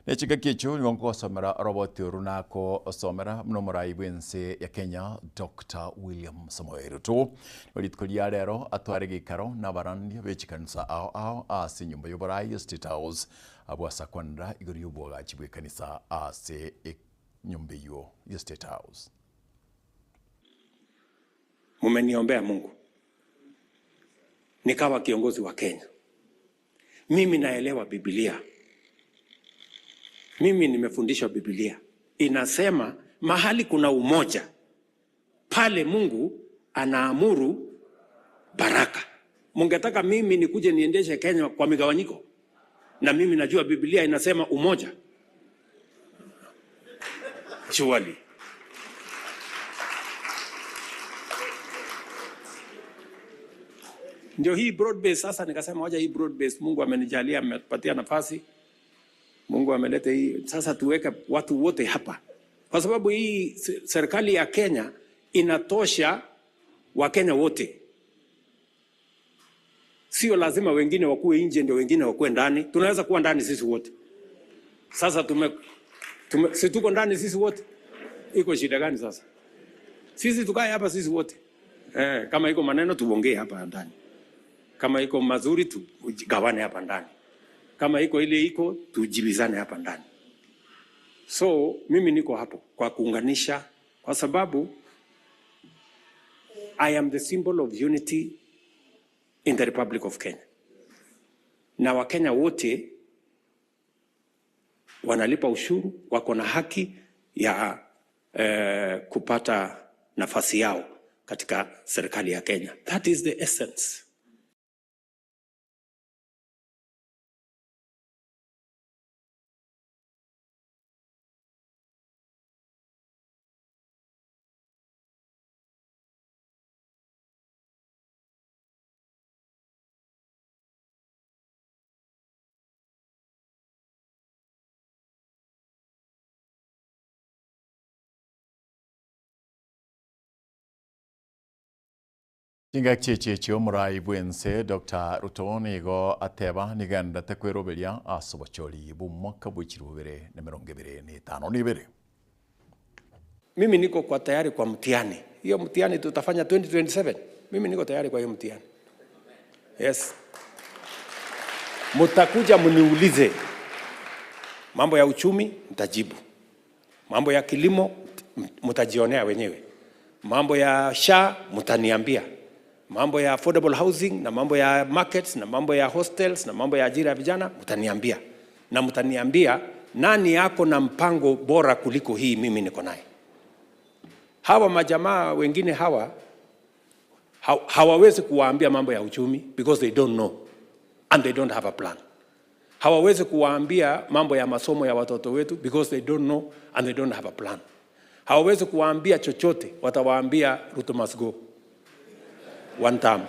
nechika kicho nigo nkogosomera Robert Orwo nako osomera muno morai bwa ense ya Kenya Dr. William Samoei Ruto rituko ria rero atware gikaro na abarandia bechikanisa ao ao ase enyomba ya oborai ya State House abwasa kwanera igoro y'obwagachi bwa ekanisa ase enyomba eyo ya State House. Mumeniombea Mungu nikawa kiongozi wa Kenya. Mimi naelewa Biblia. Mimi nimefundishwa Biblia inasema mahali kuna umoja, pale Mungu anaamuru baraka. Mungetaka mimi nikuje niendeshe Kenya kwa migawanyiko? Na mimi najua Biblia inasema umoja. Surely. Ndio hii broad base sasa, nikasema wacha hii broad base, Mungu amenijalia, amepatia nafasi, Mungu ameleta hii sasa, tuweke watu wote hapa, kwa sababu hii serikali ya Kenya inatosha Wakenya wote, sio lazima wengine wakuwe nje ndio wengine wakuwe ndani. Tunaweza kuwa ndani sisi wote. Sasa tume, tume, si tuko ndani sisi wote, iko shida gani sasa? Sisi tukae hapa sisi wote eh, kama iko maneno tuongee hapa ndani, kama iko mazuri tugawane hapa ndani, kama iko ile iko tujibizane hapa ndani. So mimi niko hapo kwa kuunganisha, kwa sababu I am the symbol of unity in the Republic of Kenya, na Wakenya wote wanalipa ushuru, wako na haki ya eh, kupata nafasi yao katika serikali ya Kenya. That is the essence. Chingaki chichi omorai bwense Dr. Ruto nigo ateba nigendete kweroberia ase obochori bwa omwaka bwa echiro bibere na emerongo ebere na etano na ebere. Mimi niko kwa tayari kwa mtihani. Hiyo mtihani tutafanya 2027. Mimi niko tayari kwa hiyo mtihani. Yes. Mtakuja mniulize mambo ya uchumi, nitajibu. Mambo ya kilimo mtajionea wenyewe. Mambo ya SHA mtaniambia. Mambo ya affordable housing na mambo ya markets na mambo ya hostels na mambo ya ajira ya vijana mtaniambia. Na mtaniambia nani yako na mpango bora kuliko hii mimi niko naye. Hawa majamaa wengine hawa hawawezi kuwaambia mambo ya uchumi because they don't know and they don't have a plan. Hawawezi kuwaambia mambo ya masomo ya watoto wetu because they don't know and they don't have a plan. Hawawezi kuwaambia chochote, watawaambia Ruto must go. One term.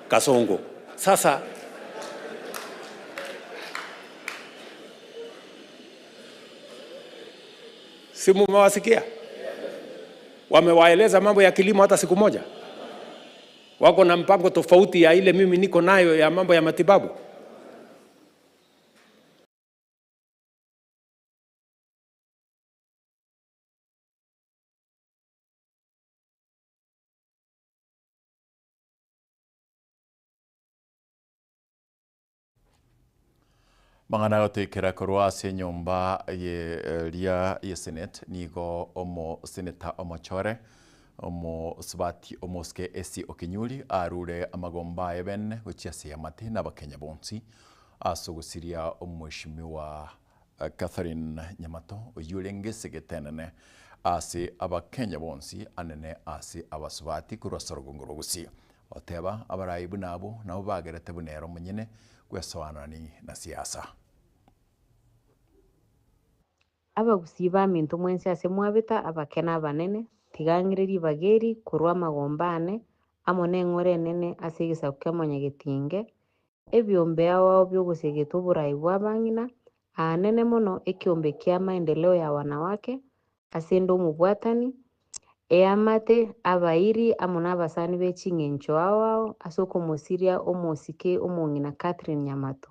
Kasongo. Sasa si mumewasikia? Wamewaeleza mambo ya kilimo hata siku moja? Wako na mpango tofauti ya ile mimi niko nayo ya mambo ya matibabu. Mang'ana gotoikera korwa ase enyomba ye ria ye senate nigo omo senator omochore omosubati omosike Essie Okinyuri arure amagomba aye bene gochia ase amate na abakenya bonsi ase ogosiria omweshimiwa Catherine Nyamato oywo orenge esegete enene ase abakenya bonsi anene ase abasubati korwa ase orogongo rwa Gusii. Oteba abarai buna abwo nabo bagerete buna ero omonyene gwesoanani na siasa. Abagusii baminto mwensi ase mwabeta abake na abanene, tiga ng'ire ribaga eri korwa amagomba ane, amo na eng'ora enene ase egesaku kia Mwanyagetinge, ebiombe ao ao biogosegeta oborai bwa abang'ina, aanene mono ekiombe kia maendeleo ya wanawake, ase ende omobwatani, eamate, abairi amo na abasani be ching'encho ao ao ase okomosiria omosike omong'ina Catherine Nyamato.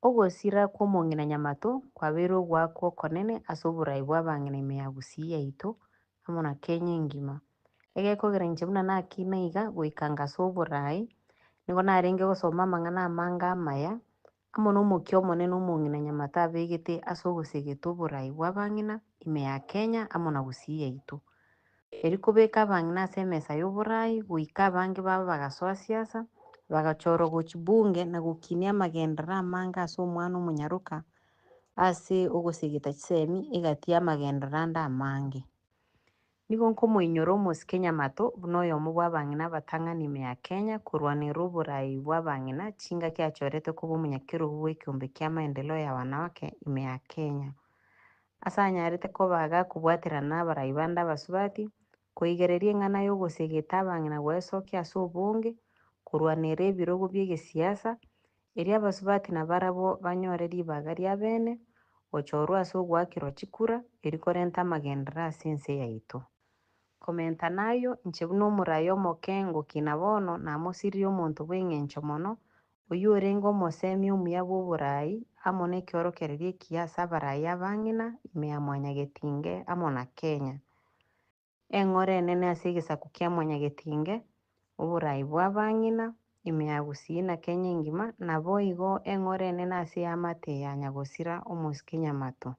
Ogosira kwa omong'ina Nyamato kwabeire ogoakwa okonene ase oborai bwa abang'ina ime ya Gusii yaito amo na Kenya engima. Egekogera inche buna nakina iga goika ngase oborai, nigo narenge gosoma amang'ana amange amaya, amo na omokia omonene omong'ina Nyamato abegete ase ogosegeta oborai bwa abang'ina ime ya Kenya amo na Gusii yaito. Eri kobeka abang'ina ase emesa ya oborai goika abange babo bagasoa siasa, bagachorwa gochia bunge na gokinia amagenderero amange ase omwana omonyaroka, ase ogosegeta chisemi egati y'amagenderero ande amange. Nigo nkomoinyora omosike Nyamato buna oyomo bw'abang'ina abatang'ani ime ya Kenya korwanerera oborai bw'abang'ina chingaki achorete koba omonyakerogo bw'ekeombe kia maendeleo ya wanawake ime ya Kenya. Ase anyarete koba gakobwaterana nabarai bande abasubati, koigereria eng'ana y'ogosegeta abang'ina gwesokia ase obonge, korwanerera ebirogo bi'egesiasa, erio abasubati nabarabwo banyore ribaga ria bene, gochorwa ase ogoakerwa chikura, erio korenta amagenderero ase ense yaito. Komenta nayio, inche buna omorai omoke ngokina bono, namosiririe omonto bw'engencho mono, oyio orenge omosemia omuya bw'oborai, amo nekiorokererio ekiya ase abarai abang'ina ime ya Mwanyagetinge amo na Kenya. Eng'ora enene ase egesaku kia Mwanyagetinge, oborai bw'abang'ina, ime ya Gusii na Kenya engima, naboigo eng'ora enene ase eamate ya Nyagosira omosike Nyamato.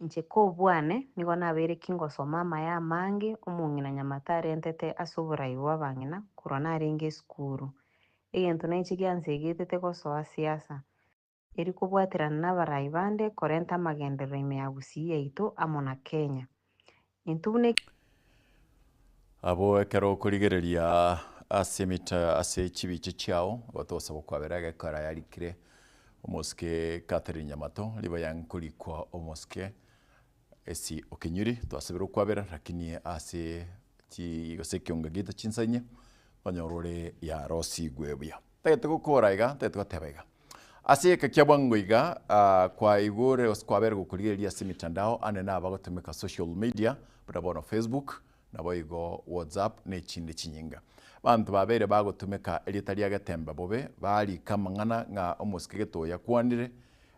Inche kobwane, nigo nabeire kingosoma amaya amange omong'ina Nyamato arentete ase oborai bw'abang'ina korwa narenge esukuru. Egento nainche giansegetete gosoa siasa, eri kobwaterana nabarai bande korenta amagenderero ime ya Gusii yaito amo na Kenya. Intwe buna. Abwo ekero okorigereria ase emita ase chibicha chiao, gotosaba okwabera egekora yarikire omosike Catherine Nyamato, ribaga nkorikwa omosike Esi Okenyuri, twasabire okwabera lakini ase chi gose ekionga giaito chinsa inye, onyore ore yarosigwe buya. Ntagete gokora iga, ntagete goteba iga. Ase egeka kia bwango iga, kwaigure gose kwabere gokorigereria ase emitandao ande nabagotumeka social media buna bono Facebook, naboigo WhatsApp na echinde chinyinga. Abanto babeire bagotumeka erieta ria Getembe bobe, barika amang'ana ng'a omosike gete oyo akwanire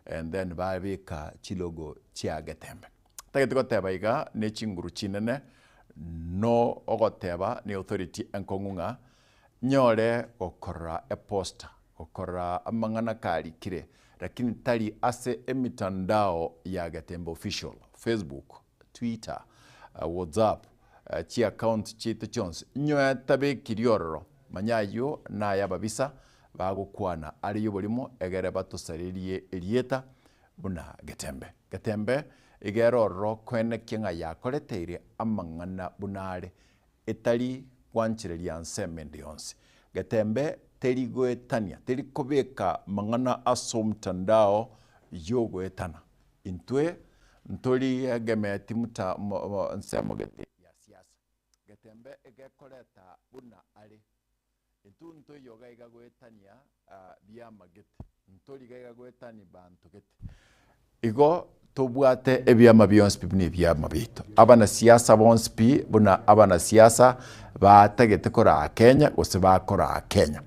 and then babeka chilogo chia Getembe. Ntagete goteba iga ne chinguru chinene no ogoteba ne authority enkong'u ng'a Nyore gokorora eposta, gokorora amang'ana karikire, lakini tari ase emitandao ya Getembe Official, Facebook, Twitter, WhatsApp, chiaccount chiaito chionsi. Nyoe tabekirie ororo, manya ayio naye ababisa bagokwana are y'oborimo egere batosarerie erieta buna Getembe. Getembe iga ere ororo koenekia ng'a yakoreteire amang'ana buna are etari gwanchereria nsemo ende yonsi. Getembe teri goetania, teri kobeka mang'ana ase omtandao y'ogoetana. Intwe ntori egemeti mta nsemo gete ya siasa. Getembe egekoreta buna are. Intwe ntoiyo gaiga goetania biama gete, ntori gaiga goetania banto gete. Igo tobwate ebiama bionsi pi buna ebiama biaito. Abanasiasa bonsi pi buna abanasiasa batagete koraa Kenya gose bakoraa Kenya.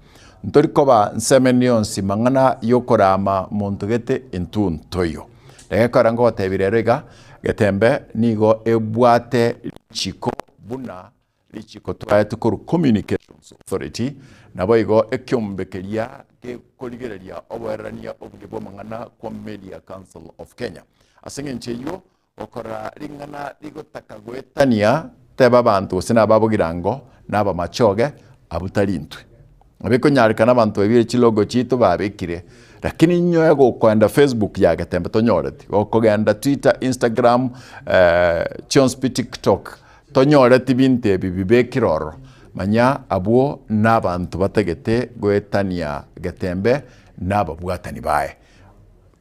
Ntori koba nsemo ende yonsi mang'ana yokorama monto gete intwe ntoiyo. Egekora ngogotebi rero iga, Getembe nigo ebwate richiko buna Richiko twaetwe korwa Communications Authority, naboigo ekiombe keria gekorigereria oboererania obuya bw'amang'ana kwa Media Council of Kenya. Ase engencho eyio, gokora ring'ana rigotaka goetania teba abanto gose nababogirango na abamachoge, abwo tari intwe. Nabo ekonyarekana abanto baibire chilogo chiaito babekire, lakini inyoe gokoenda Facebook ya Getembe tonyoreti, gokogenda Twitter, Instagram, chionsi pi TikTok, Tonyoreti binto ebi bibekire ororo. Manya abwo nabanto batagete goetania Getembe na ababwatani baye.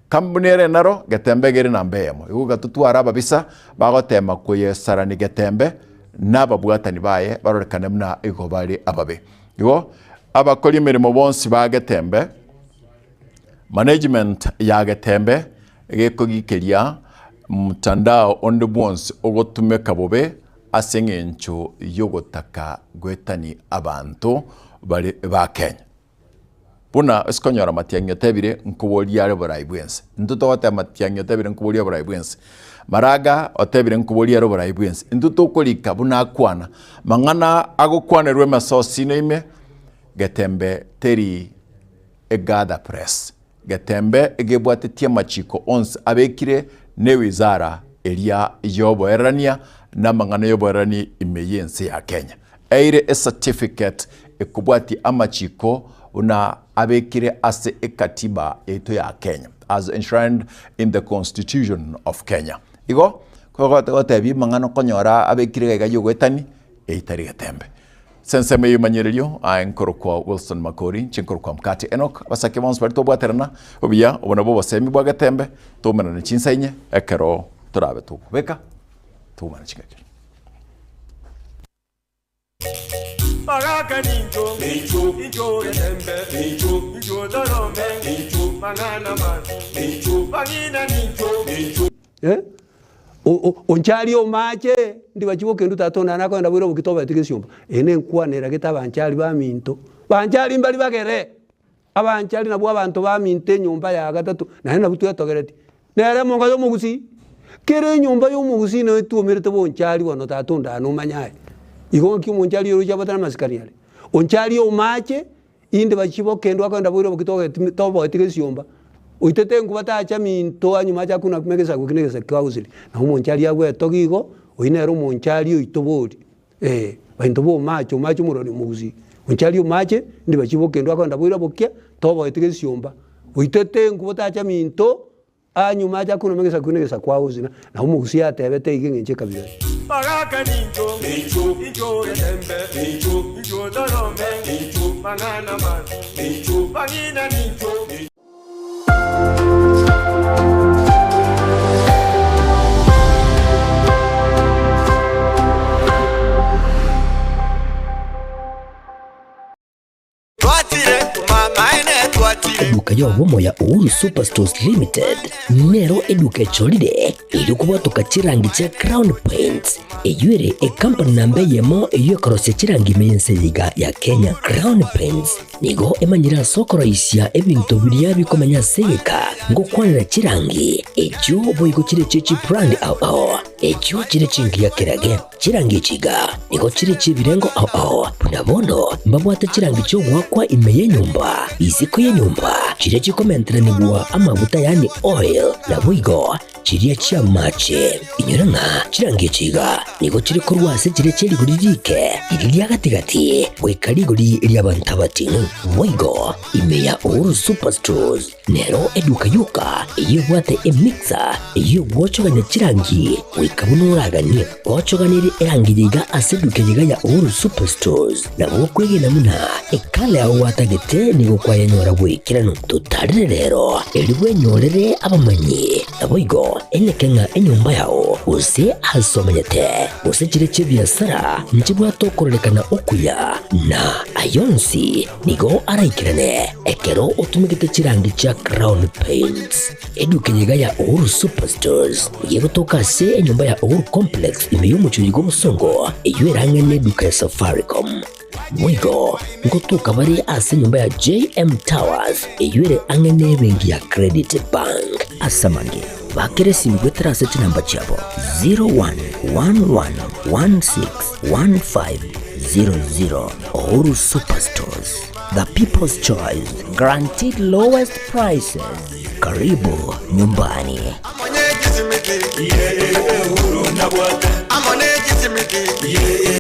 Kambuni ere naro Getembe iga ere namba eyemo. Igo gatotware ababisa bagotema koyesarani Getembe na ababwatani baye barorekane buna igo bare ababe. Igo abakori emeremo bonsi ba Getembe, management ya Getembe Gekogikeria mtandao onde bwonsi ogotumeka bobe ase eng'encho y'ogotaka goetania abanto bare ba Kenya. Buna ase konyora Matiang'i otebire nkoboria are oborai bwense. Intwe togoteba Matiang'i otebire nkoboria oborai bwense. Maraga otebire nkoboria are oborai bwense. Intwe tokorika buna akwana. Mang'ana agokwanerwa emasosino ime, Getembe teri egather press. Getembe egebwatetie amachiko onsi abekire newizara eria y'oboererania na amang'ana y'oboererani ime y'ense ya Kenya. Eire ecertificate ekobwatia amachiko buna abekire ase ekatiba yaito ya Kenya, as enshrined in the constitution of Kenya. Igo, gotebia amang'ana okonyora abekire iga iga ya ogoetani, eitari getembe. Ase ensemo y'ebimanyererio, aye nkorokwa Wilson Makori, inche nkorokwa Mkate Enock, abasake bonsi baria tobwaterana, obuya obo nabwo obosemi bwa getembe, toumerane chinsa inye, ekero torabe tokobeka, toumane chingaki. Bagaka nincho, incho getembe, incho torome, mang'ana mabi, bang'ina nincho. Eh, onchari omache, ndibachi bokendu tata one nakogenda boira oboki tobeti gesiomba. Eye nenkwana eragete abanchari baminto, banchari mbari bagere, abanchari nabwo abanto baminto enyomba ya gatato, naende nabwo twetogeretie. Nere emonga ya omogusii, kera enyomba ya omogusii noyo etwomerete bonchari bono tata onde aa nomanye aye. Igo ng'aki omonchari oroche abwate namasikani are. Onchari omache, inde bachie bokendwa akogenda boira oboki togeti toboeti gesiomba, oitete enkuba tacha minto anyuma acha kuna kuma egesaku eki na egesaku kagosiri. Nabo omonchari agwetogia igo, oyio nere omonchari oito bori, eh, bainto ba omache, omache omorwani omogusii. Onchari omache, inde bachie bokendwa akogenda boira bokia, toboeti gesiomba, oitete enkuba tacha minto. Anyuma acha kunama egesaku na egesaku agosina, na omogusii atebete iga eng'encho ekabira eye. Bagaka nincho, incho getembe, incho torome, mang'ana mabi, bang'ina nincho. Eduka y'obomo ya Uhuru Superstores Limited nero eduka echorire erio kobwatoka chirangi chia Crown Paints eyio ere ekampani namba eyemo eyio ekorosia chirangi ime y'ense eye iga ya Kenya. Crown Paints nigo emanyire ase okoroisia ebinto biria bikomenya ase egeka ngokwanera chirangi echio boigo chire chie chibrand ao ao echio chire chingiya kerage. Chirangi echi iga nigo chire chi'ebirengo ao ao, buna bono mbabwate chirangi chi'ogoakwa ime y'enyomba, isiko y'enyomba, chiria chikomenteranigwa amaguta yaani oil, naboigo chiria chi'amache. Inyora ng'a chirangi echi iga nigo chire korwa ase chiria chie rigori riike, riria ria gati-gati, goika rigori ri'abanto abating'u. Boigo ime ya Uhuru Superstores Nero eduka yoka eyio ebwate emixer eyio egwochogania chirangi goika buna oraganie. Gochoganerie erangi eye iga ase eduka eye iga ya Uhuru Superstores nabo okwegena buna ekala yao gwatagete nigo kwayenyora bw'ekeranu. Totarere rero erio bwenyorere abamanyi naboigo enyeke ng'a enyomba yao gose ase omenyete gose chire chi'ebiasara nchibwate okororekana okuya na ayonsi Nigo araikerane ekero otumegete chirangi chia Crown Paints. Eduka eye iga ya Uhuru Superstores nigo egotoka ase enyomba ya Uhuru Complex ime y'omochie bw'obosongo eyio erang'e neduka ya Safaricom. Boigo ngotoka bare ase enyomba ya JM Towers eyio ere ang'e nebenki ya Credit Bank. Ase amange, bakera esimi goetera ase chinamba chiabo 0111161500. Uhuru Superstores, the people's choice, guaranteed lowest prices. Karibu nyumbani.